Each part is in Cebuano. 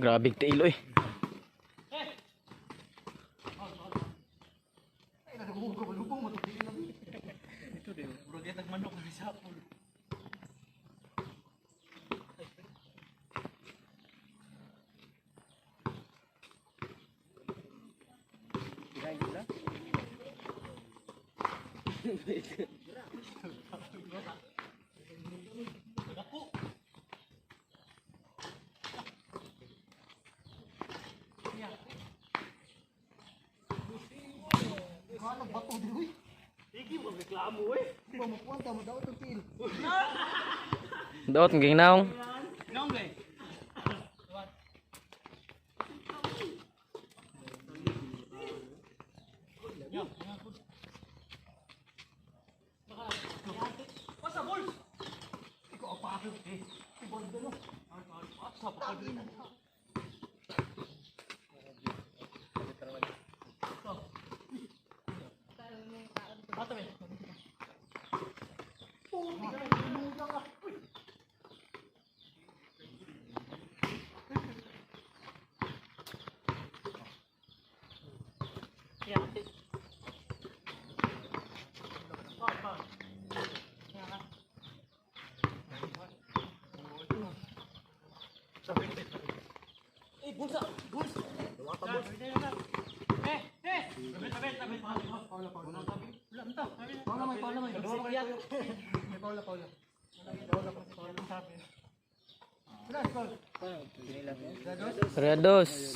Grabe tiil oy. Daot ng ginaw. Redos.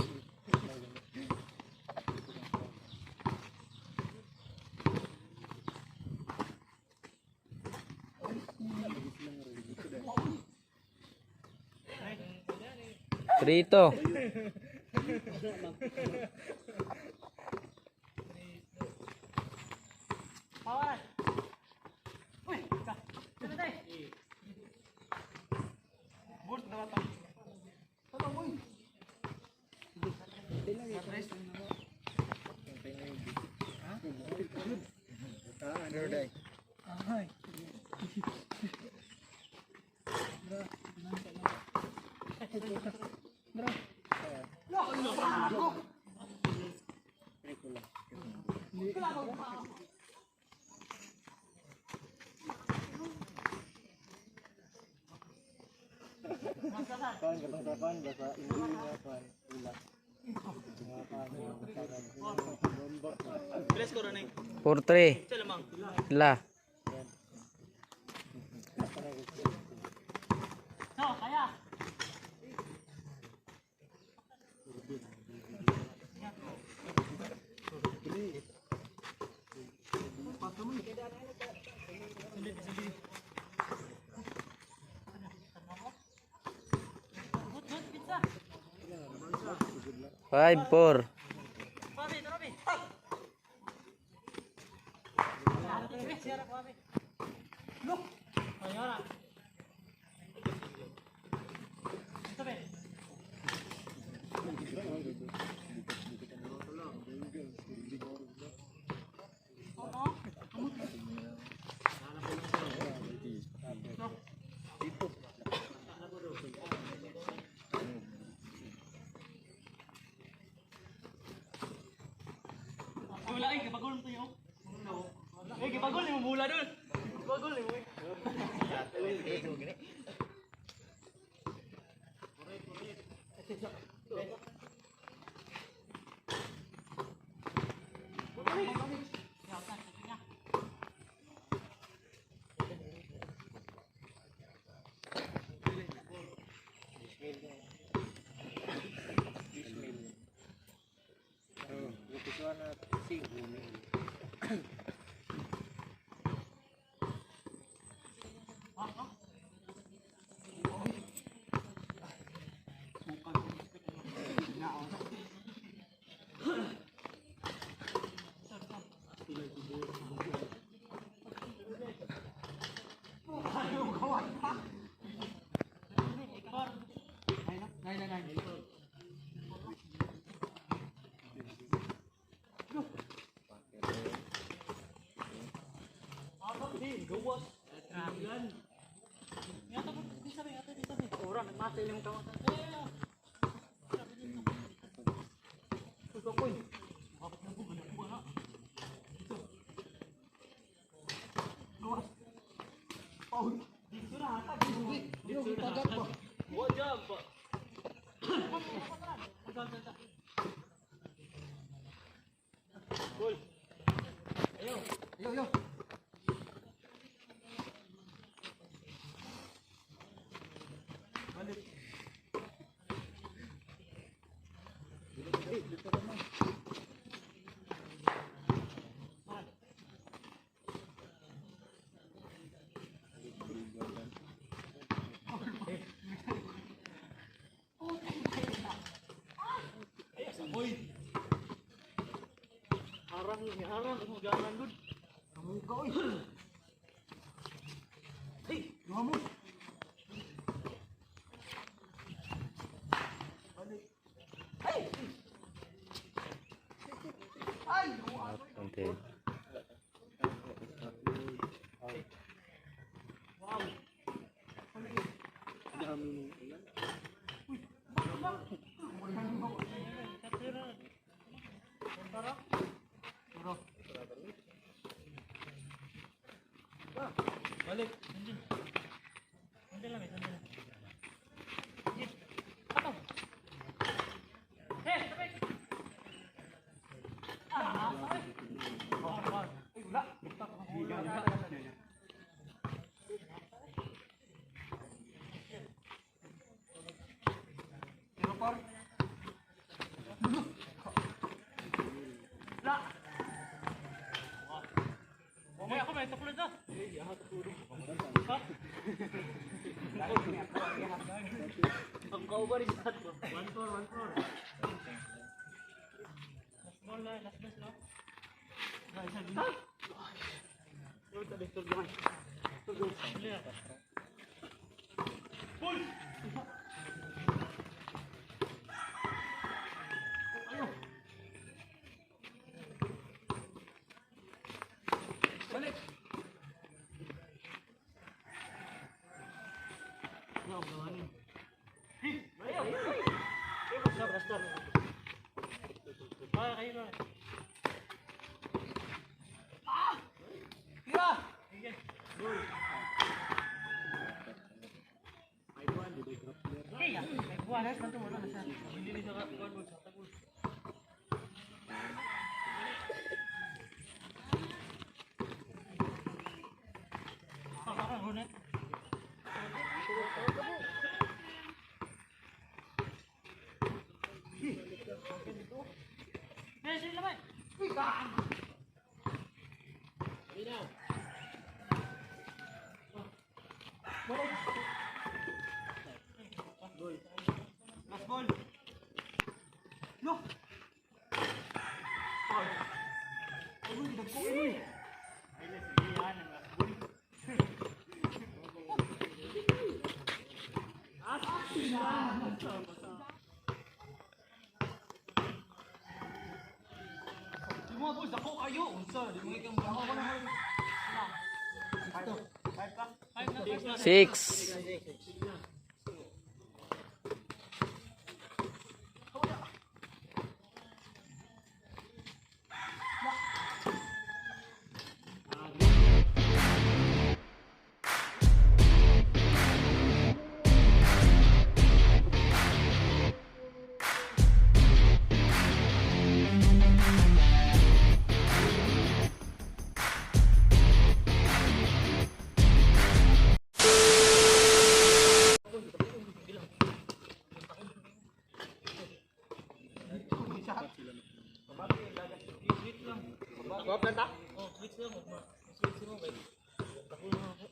Rito. 4-3. La. 5-4. Wala ay gibagol mo to. Eh, gibagol ni mo bula dul. Gibagol ni mo. Harang ni harang mo garan dud. Kamuka oy. Hey, duha mo. Okay. Balik. Andiyan. Andiyan lang eh, andiyan lang. Sige. Ato. Eh, tabi. Ah, ay. Oh, ay, wala. Mamaya ako may tuklod na. Ang kauba rin sa ato. 1-4, 1-4. Last ball na, last ball na. Pull! Last ball. No. Di mo boss, dako kayo. Unsa, di mo ikang dako ko na. Five ka? Five na. 6. Oh, switch lang. Switch mo kay. Dako na ako.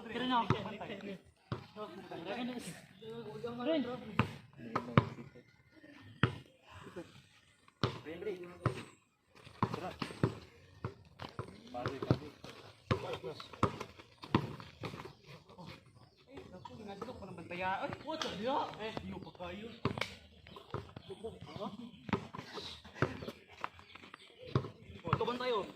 Tira na ako. Ren. What the hell? Eh, iyo pa kayo. Tuban tayo.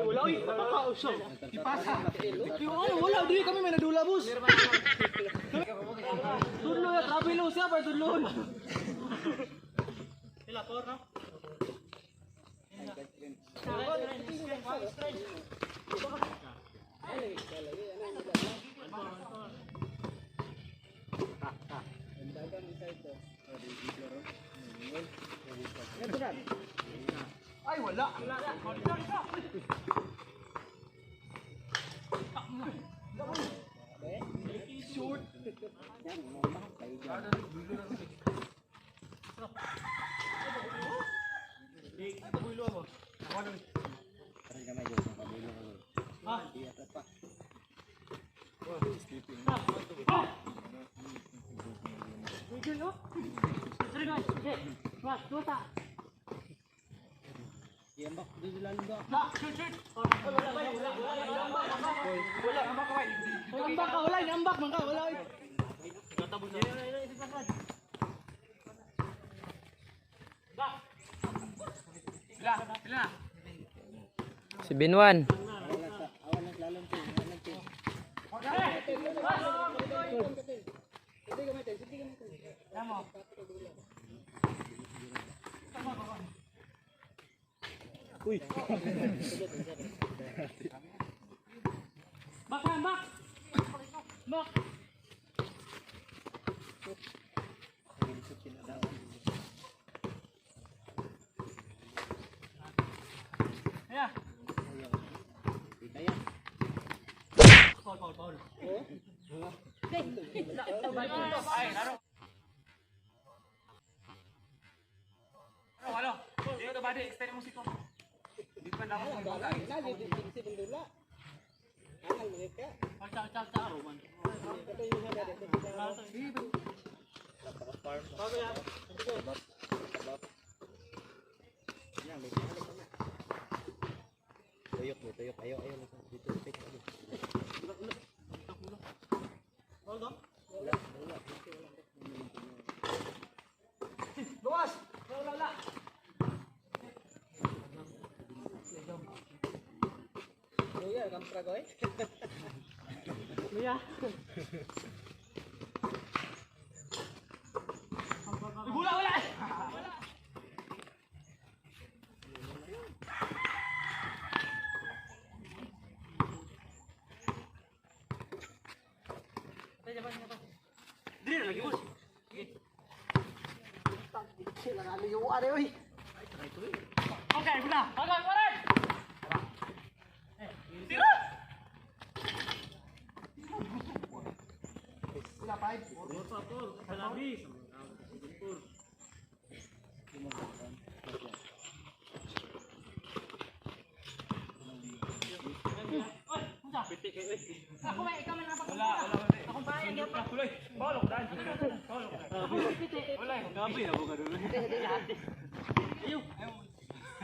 Wala oy, napakausap. Ipasa. Yung ano, wala dili kami may nadula, boss. Tudlo ya, grabe lo siya pa tudlo. Sila por no? Ay, wala. Ambak ka, wala, ambak man ka, wala. 7-1. Bak na, bak. Bak. Yeah. Foul, foul, foul. Ay, laro. Halo, halo. Dito ba di extend mo siko. Di pa na ako. Alta, alta, alta, Roman. Tuyok mo, tuyok. Ayaw, ayaw. Dito, dito. Gawas! Wala, wala. Luya, kampra ko eh. Luya. Wala, wala! Wala! Dili na lagi, boss. Okay, guna. Okay, wala. Tira! Ako may ikaw man ang Wala, wala, wala. Akong bayan gyud. Tuloy. Bawal ko dan. Bawal ko dan. Wala, gabi na buka dulu. Ayo.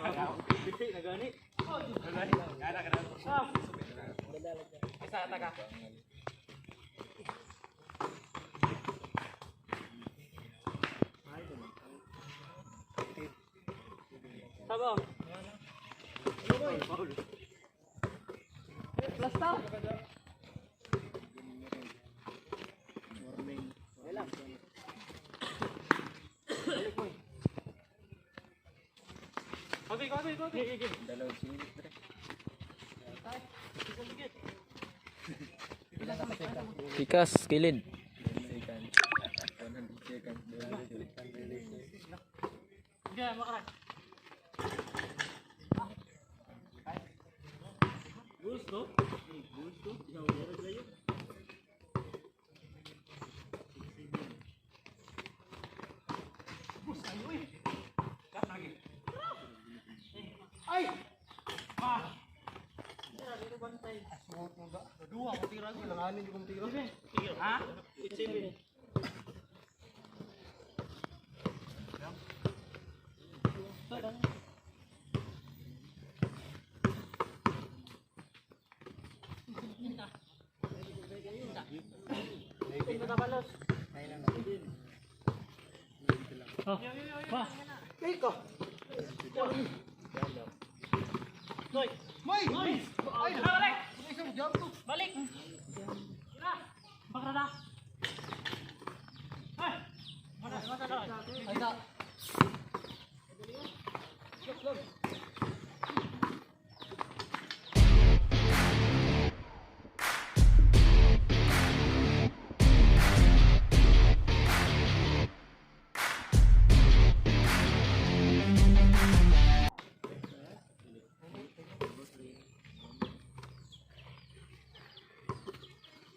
Ayo. Piti na gani. Wala, kana kana. Isa ta ka. Sabo. Okay, okay, okay. Dalawang singit pre. Pikas, kilid. Second. 100 seconds. Sige, makaray. Ha? Balik. Balik. Tira. Bakrada. Ay.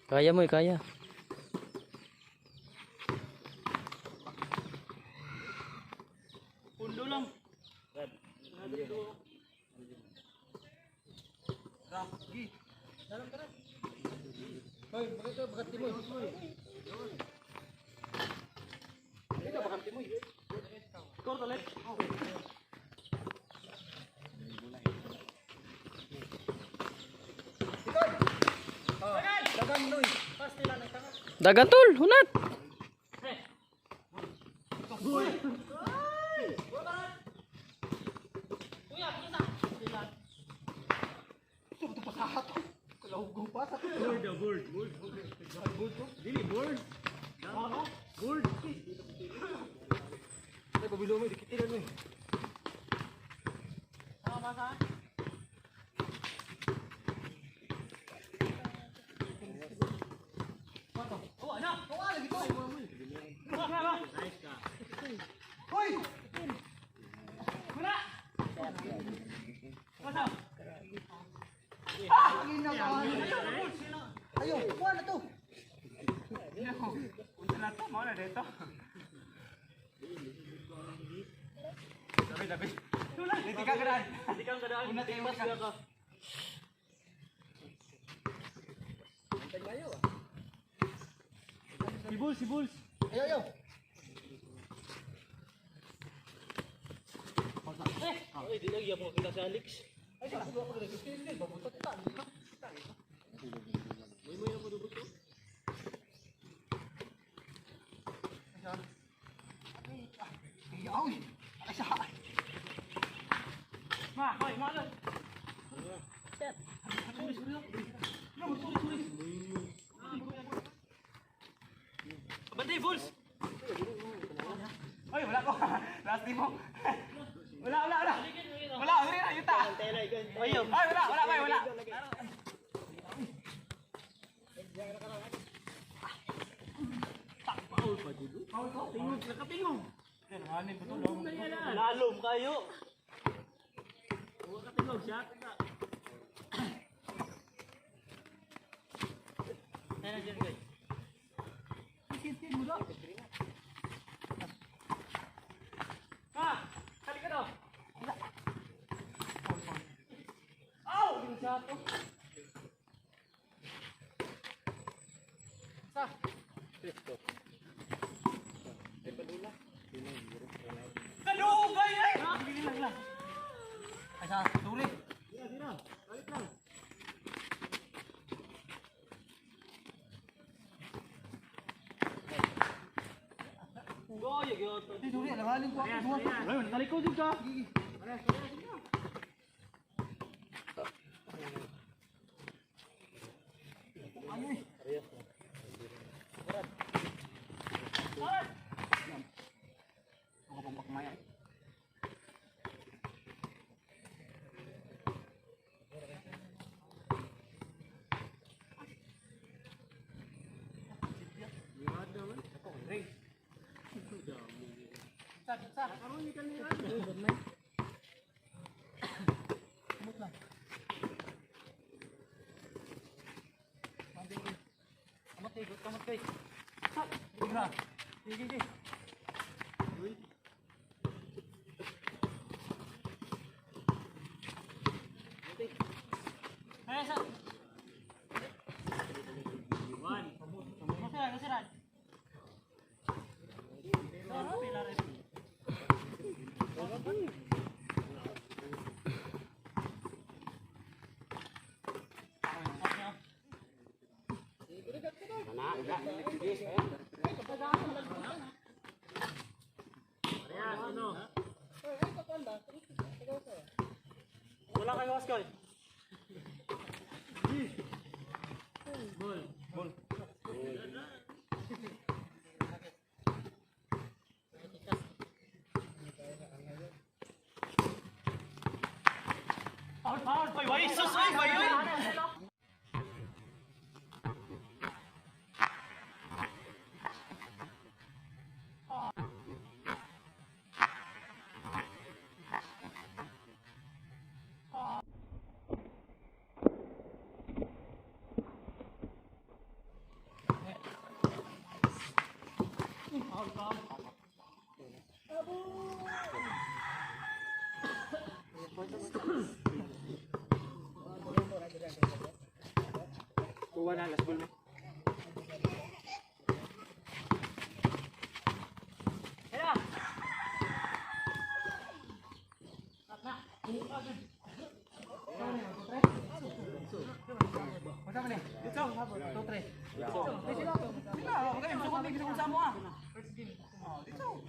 Kaya mo eh, kaya. Pundo lang. Dagan tol, hunat. Unsa na to? Mao na dito. Labi, labi. Dito ka gadaan. Dito ka gadaan. Una tayo ka. Si Bulls, si Bulls. Ayo, ayo. Ay, di lagi ako kita si Alex. Ay, sa ako ko screen din babutot ta. May ako dubot ko. Ay, ay sa. Ma, hoy, ma lol. Bantay, Bulls! Ay, wala ko. Last day mo. Wala, wala, wala. Wala, wala na, yuta. Ay, wala, wala, ay, wala. Tingog, nakatingog. Lalom kayo. Huwag katingog siya. Ayan, dyan, guys. Ha! Halika daw. Aw! Ginsato. Kalugay ay! Ay sa tuli. Goya gyoto. Di tuli alangalin ko ako. Ay, nakalikod jud ka. Ako pang pakmaya. Kamot kay, kamot kay. Sige. Sige, sige. Ayan, sa. Masiran, masiran. Wala kang Oscar. Ball. Foul, foul. Ay, why sus ay, why ay. Kuha na, last ball mo. Ayan. Wala man eh. Dito, 2 3. Sila, sila, okay, sukot ni bisag unsa mo ah. First game. Oh, dito.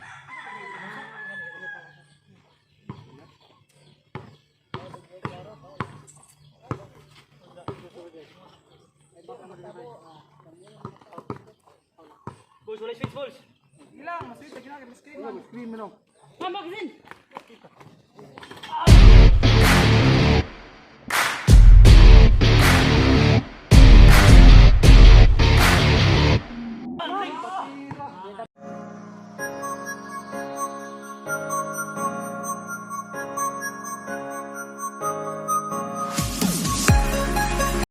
Bulls, wala switch balls. Ilang, maswit lagi na, screen. Screen mo no. Ma'am, magazine.